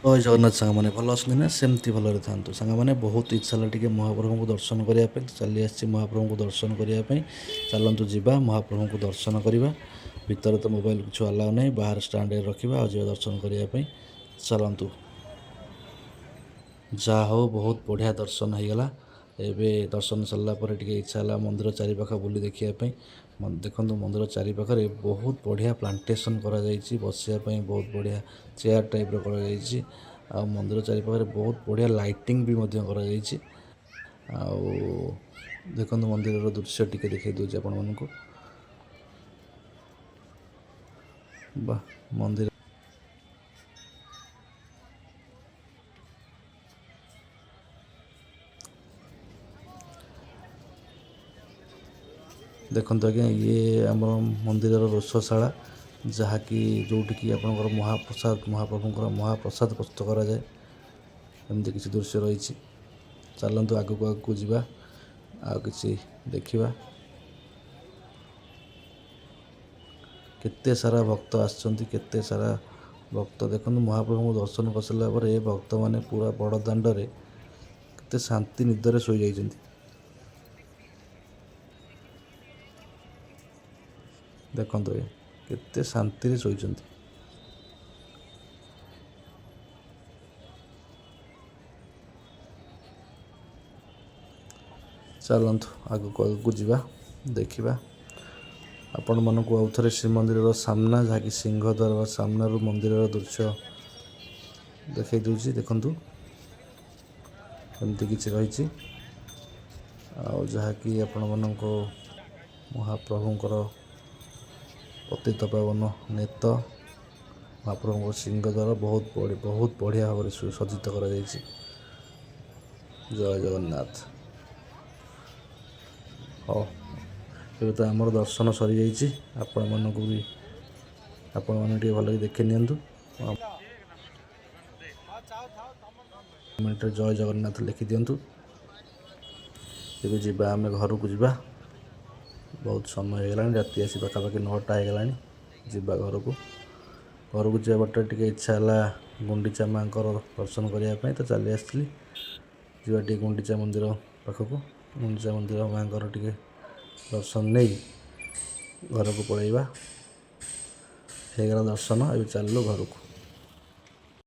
ଜୟ ଜଗନ୍ନାଥ ସାଙ୍ଗମାନେ, ଭଲ ଅଛନ୍ତି ନା? ସେମିତି ଭଲରେ ଥାନ୍ତୁ ସାଙ୍ଗମାନେ। ବହୁତ ଇଚ୍ଛା ହେଲା ଟିକେ ମହାପ୍ରଭୁଙ୍କୁ ଦର୍ଶନ କରିବା ପାଇଁ, ଚାଲି ଆସିଛି ମହାପ୍ରଭୁଙ୍କୁ ଦର୍ଶନ କରିବା ପାଇଁ। ଚାଲନ୍ତୁ ଯିବା ମହାପ୍ରଭୁଙ୍କୁ ଦର୍ଶନ କରିବା। ଭିତରେ ତ ମୋବାଇଲ କିଛି ଆଲାଉ ନାହିଁ, ବାହାର ଷ୍ଟାଣ୍ଡରେ ରଖିବା ଆଉ ଯିବା ଦର୍ଶନ କରିବା ପାଇଁ। ଚାଲନ୍ତୁ। ଯାହା ହଉ, ବହୁତ ବଢ଼ିଆ ଦର୍ଶନ ହେଇଗଲା। ଏବେ ଦର୍ଶନ ସରିଲା ପରେ ଟିକେ ଇଚ୍ଛା ହେଲା ମନ୍ଦିର ଚାରିପାଖ ବୁଲି ଦେଖିବା ପାଇଁ। ଦେଖନ୍ତୁ, ମନ୍ଦିର ଚାରିପାଖରେ ବହୁତ ବଢ଼ିଆ ପ୍ଲାଣ୍ଟେସନ୍ କରାଯାଇଛି। ବସିବା ପାଇଁ ବହୁତ ବଢ଼ିଆ ଚେୟାର ଟାଇପ୍ର କରାଯାଇଛି ଆଉ ମନ୍ଦିର ଚାରିପାଖରେ ବହୁତ ବଢ଼ିଆ ଲାଇଟିଂ ବି ମଧ୍ୟ କରାଯାଇଛି। ଆଉ ଦେଖନ୍ତୁ, ମନ୍ଦିରର ଦୃଶ୍ୟ ଟିକେ ଦେଖାଇ ଦେଉଛି ଆପଣମାନଙ୍କୁ। ବାহ, ମନ୍ଦିର ଦେଖନ୍ତୁ ଆଜ୍ଞା, ଇଏ ଆମର ମନ୍ଦିରର ରୋଷଶାଳା, ଯାହାକି ଯେଉଁଠିକି ଆପଣଙ୍କର ମହାପ୍ରସାଦ, ମହାପ୍ରଭୁଙ୍କର ମହାପ୍ରସାଦ ପ୍ରସ୍ତୁତ କରାଯାଏ। ଏମିତି କିଛି ଦୃଶ୍ୟ ରହିଛି। ଚାଲନ୍ତୁ, ଆଗକୁ ଆଗକୁ ଯିବା ଆଉ କିଛି ଦେଖିବା। କେତେ ସାରା ଭକ୍ତ ଆସିଛନ୍ତି, କେତେ ସାରା ଭକ୍ତ! ଦେଖନ୍ତୁ, ମହାପ୍ରଭୁଙ୍କୁ ଦର୍ଶନ କରିସାରିଲା ପରେ ଭକ୍ତମାନେ ପୁରା ବଡ଼ ଦାଣ୍ଡରେ କେତେ ଶାନ୍ତି ନିଦରେ ଶୋଇଯାଇଛନ୍ତି। ଦେଖନ୍ତୁ ଆଜ୍ଞା, କେତେ ଶାନ୍ତିରେ ଶୋଇଛନ୍ତି। ଚାଲନ୍ତୁ, ଆଗକୁ ଆଗକୁ ଯିବା, ଦେଖିବା। ଆପଣମାନଙ୍କୁ ଆଉ ଥରେ ଶ୍ରୀମନ୍ଦିରର ସାମ୍ନା, ଯାହାକି ସିଂହଦ୍ୱାର ସାମ୍ନାରୁ ମନ୍ଦିରର ଦୃଶ୍ୟ ଦେଖାଇ ଦେଉଛି। ଦେଖନ୍ତୁ, ଏମିତି କିଛି ରହିଛି ଆଉ ଯାହାକି ଆପଣମାନଙ୍କ ମହାପ୍ରଭୁଙ୍କର ପତିତ ପାବନ ନେତ ମହାପ୍ରଭୁଙ୍କ ସିଂହଦ୍ୱାର ବହୁତ ବହୁତ ବଢ଼ିଆ ଭାବରେ ସୁସଜ୍ଜିତ କରାଯାଇଛି। ଜୟ ଜଗନ୍ନାଥ। ହଉ, ଏବେ ତ ଆମର ଦର୍ଶନ ସରିଯାଇଛି। ଆପଣମାନଙ୍କୁ ବି, ଆପଣମାନେ ଟିକେ ଭଲକି ଦେଖି ନିଅନ୍ତୁ। କମେଣ୍ଟରେ ଜୟ ଜଗନ୍ନାଥ ଲେଖିଦିଅନ୍ତୁ। ଏବେ ଯିବା, ଆମେ ଘରକୁ ଯିବା। ବହୁତ ସମୟ ହେଇଗଲାଣି, ରାତି ଆସି ପାଖାପାଖି 9ଟା ହେଇଗଲାଣି। ଯିବା ଘରକୁ। ଘରକୁ ଯିବା ବାଟରେ ଟିକେ ଇଚ୍ଛା ହେଲା ଗୁଣ୍ଡିଚା ମାଙ୍କର ଦର୍ଶନ କରିବା ପାଇଁ, ତ ଚାଲି ଆସିଥିଲି। ଯିବା ଟିକେ ଗୁଣ୍ଡିଚା ମନ୍ଦିର ପାଖକୁ। ଗୁଣ୍ଡିଚା ମନ୍ଦିର ମାଙ୍କର ଟିକେ ଦର୍ଶନ ନେଇ ଘରକୁ ପଳେଇବା। ହେଇଗଲା ଦର୍ଶନ, ଏବେ ଚାଲିଲୁ ଘରକୁ।